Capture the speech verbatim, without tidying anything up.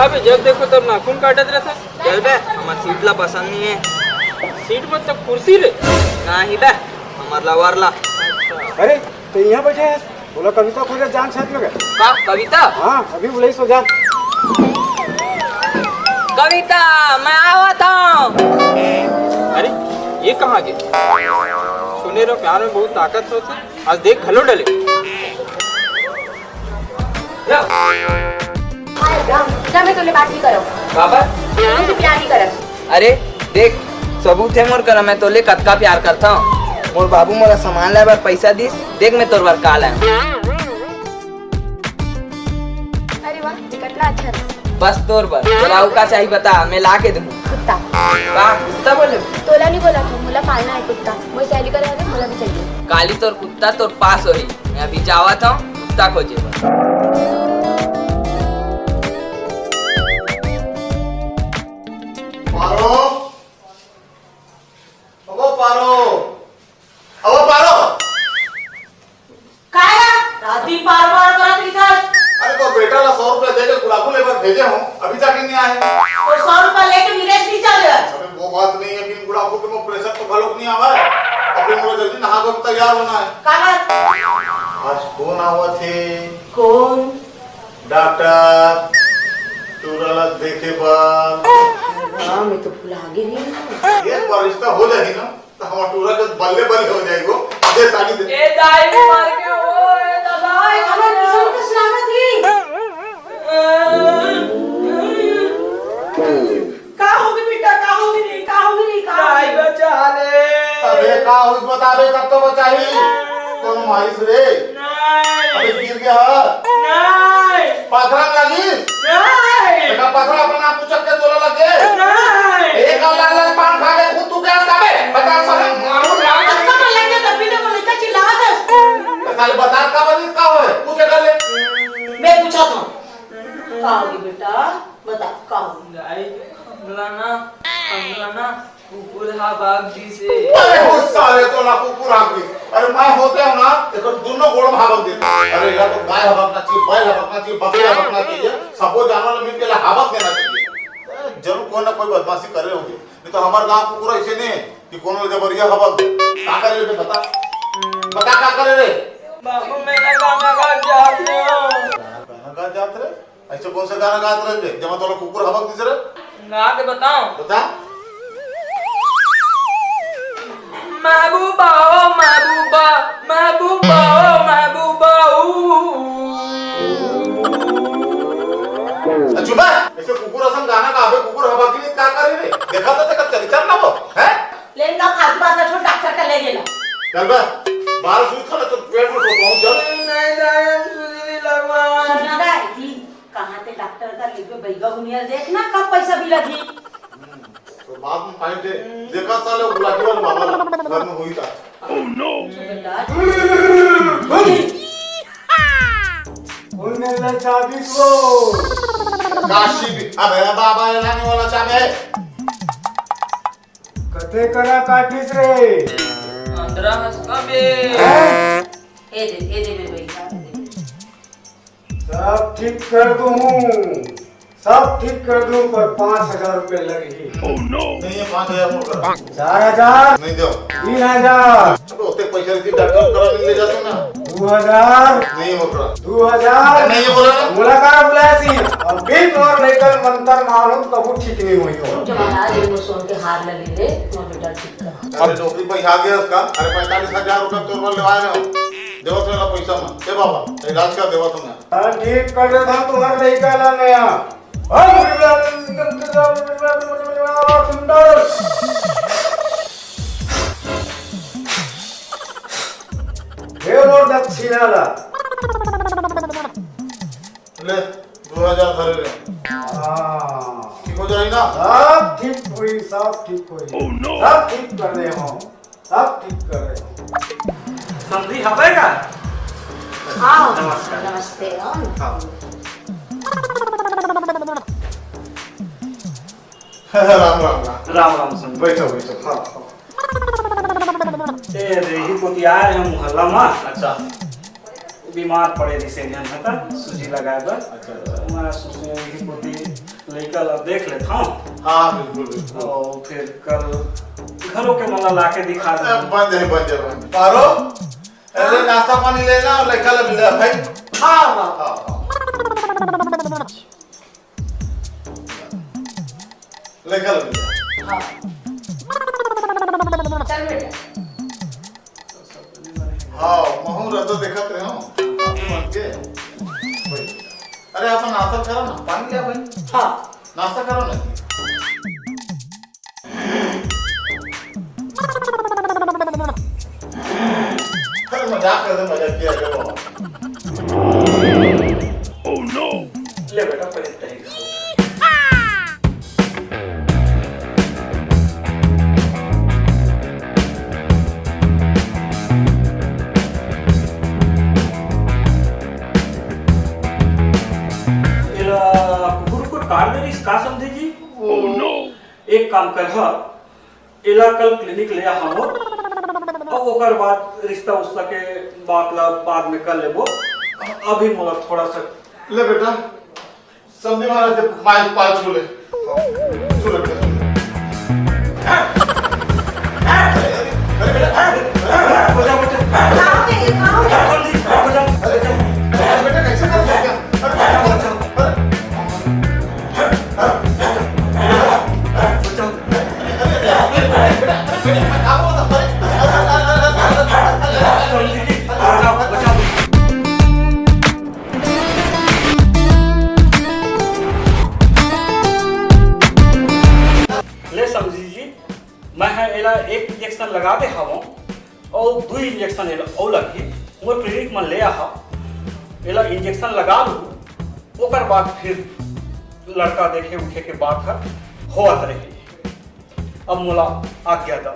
जब देखो तब नाखून काटत रहता। चल बे, हमर सीट ला पसंद नहीं है। सीट मतलब कुर्सी रे? नहीं बे, हमर लवर ला। अरे, तो यहाँ बैठे है? बोला, कविता खोजे, जान साथ में गए। का कविता? हाँ, अभी बुलाई सो जान। कविता, मैं आवत हूँ। अरे, ये कहाँ गए? सुने रहो, प्यार में बहुत ताकत होती। आज देख घलो डले। जा, मैं तोले बात नहीं करो। बाबा। मैं तुमसे प्यार नहीं करत। अरे, देख, सबूत है मोर करा, मैं तोले कतका प्यार करता हूँ। मोर बाबू मोला सामान लाए बर पैसा दिस, देख मैं तोर बर का लाए हूँ। अरे वाह, ये कितना अच्छा है। बस तोर बर, तोला अउ का चाही बता, मैं ला के दूँ। कुत्ता। का कुत्ता बोले? तोला नहीं बोला था, मोला पालना है कुत्ता। मोर सहेली का रहते, मोला भी चाहिए। काली तोर कुत्ता तोर पास होही, मैं अभी जावत हूँ कुत्ता खोजे बर। पारो, अबो पारो, अबो पारो। काय गा? रात दिन पार पार करत रहिथस। अरे, तो बेटा ला सौ रुपया दे के गुड़ाखू लेबर भेजे हूँ, अभी तक ही नहीं आए। तो सौ रुपया लेके नीलेश नहीं चल गया? अरे, वो बात नहीं है, बिन गुड़ाखू के वो प्रेशर तो घलोक नहीं आवा है। अभी मुझे जल्दी नहा धो के तैयार होना है। का बात? आज कौन आवा थे? कौन? डॉक्टर, टूरा ला देखे बर। हाँ, मैं तो भुला गई नहीं। एक बार रिश्ता हो जाए ना, तो हमारा टूरा के बल्ले बल्ले हो जाएगो। दे ताली दे। ए दाई, मर गए हो, ए दादा। ए, हमारे किशन का सलामत ही। का होगे बेटा, का होगे रे, का होगे रे, का होगे? दाई बचा ले। अबे का होइस बता बे, तब तो बचाही। कोनो मारिस रे? नहीं। अबे गिर गया ह? नहीं। पाथरा में लगिस? नहीं। बेटा पाथरा अपन आप उचक के तोला लगे? नहीं। एक लाल लाल पान खा के खुद तू क्या बताबे? बता साले मारू मारू। अच्छा मन लग गया तब भी तो बोले क्या चिल्लावत है? साले बता का बनी का होए? पूछे कर ले। मैं पूछा था। का होगी बेटा? बता का होगी? दाई, हमला ना, हमला ना, कुकुर हा भाग दिसे। अरे हो साले तो ना कुकुर हा भाग दिस। अरे मैं होते हूँ ना, देखो दोनों गोड़ में हावक देते। अरे यार तो गाय हबकना चाहिए, बैल हबकना चाहिए, बकरी हबकना चाहिए, सबो जानवर मिल के ला हावक देना चाहिए। अरे जरूर कोई ना कोई बदमाशी करे होंगे, नहीं तो हमारे गांव कुकुर ऐसे नहीं है कि कोनो जबरिया हबक दे। का करे रे बता, बता का करे रे? बाबू मैं ना गाना गा जात हूँ। गाना गा जात रे? ऐसे कौन सा गाना गात रहे बे, जमा तोला कुकुर हबक दिस रे? गा के बताओ। बता। महबूबा ओ महबूबा, महबूबा ओ महबूबा ऊ। आ, चुप है। ऐसे कुकुर असन गाना गाबे, कुकुर हबकी नहीं का करे रे? देखा तो तेरा चरित्र ना वो, हैं? लेकिन का फालतू बात ना छोड़, डॉक्टर का ले गेला। चल बे, बारह सुई खा ले, तो पेट में ठोक पहुंच जा। नहीं, नहीं, सुई लगवा। सुना रे, कहाँ ते डॉक्टर का लेके बैगा बुनिया देख ना, कब पैसा भी लगी। तो बाप में पानी दे, देखा साले वो गुलाटी वाले बाबा ना, घर में हुई था। Oh no! बेटा। उन मिलने चाबी को। काशी भी, अबे बाबा ये लाने वाला चाबी है। कते करा काटिस रे? अंदरा हंस का बे। हैं? ए दे, ए दे मेरे भाई, ए दे। सब ठीक कर दूं, सब ठीक कर दूं, पर पाँच हजार रुपए लगही। नहीं है, पाँच हजार मोर करा। चार हजार। नहीं दो। तीन हजार। अब ओते पैसा रही डॉक्टर करा ले जाता ना। दो हजार। नहीं है मोर करा। दो हजार। नहीं है बोला ना। मोला का बुलाया सी? अभी तोर लेकर मंतर मारूं तब ठीक नहीं होई हो। जमाना आज वो सोन के हार ले ले, मोर बेटा ठीक कर। अरे नौकरी पे आ गया उसका। अरे पैंतालीस हजार रुपया तोर पर लेवाए ना। देवत वाला पैसा में। ए बाबा, इलाज का देवत हूँ मैं। हाँ, ठीक कर देता हूँ तुम्हारे लड़का ला नया। हे मोर दक्षिणा ला। ले, दो हजार धरे ले। हाँ। ठीक हो जाई ना? सब ठीक होई, सब ठीक होई। Oh no! सब ठीक कर दे हम। सब ठीक कर रहे हो। समधी हवे का? हाँ, नमस्कार। नमस्ते, हाँ। हाँ। राम, राम, राम। राम, राम, समधी। बैठो, बैठो। हाँ, हाँ। ए, रे, ही कोती आए हैं मोहल्ला में। अच्छा। बीमार पड़े रहिसे, सूजी लगाए बर। अच्छा, अच्छा। मैं सोचे, ही कोती लइका ला देख लेत हंव। हाँ, बिल्कुल, बिल्कुल। अउ फिर कल घलो के मन ला लाके दिखा दे। बंद हे, बंद हे, बंद। पारो, अरे, हाँ? नाश्ता पानी लेना अउ लइका ला मिला भाई। हाँ, हाँ। हाँ, हाँ। लइका ला मिला। हाँ। चल बेटा। हाँ, महूँ रद्दा देखत रहे हूँ। अरे, अपन नाश्ता करो ना, पानी लिया भाई। हाँ। नाश्ता करो ना। अरे, मजाक कर दे, मजाक किया, चलो। ले बेटा, पहले तय करो। एला कुकुर कुकुर काट देनिस का समधी जी? Oh no! एक काम कर, हा, एला कल clinic ले आ हमो, अउ ओकर बाद रिश्ता उश्ता के बात ला बाद में कर लेबो। अभी मोला थोड़ा सा ले बेटा, समधी महाराज के पाय, पाय छू ले। छू ले बेटा, छू ले। अरे बेटा, अरे, अरे, अरे, बचाओ, बचाओ। कहाँ गए, कहाँ गए? समधी, बचाओ, बचाओ। अरे बेटा, कैसे कर दिया? अरे बचाओ, बचाओ। अरे। ले समधी जी, मैं ह एला एक injection लगा दे हवं, अउ दू injection एला अउ लगही। मोर clinic म ले आहा, एला injection लगा लू, ओकर बाद फिर लड़का देखे उठे के बात ह होवत रही। अब मोला आज्ञा दव।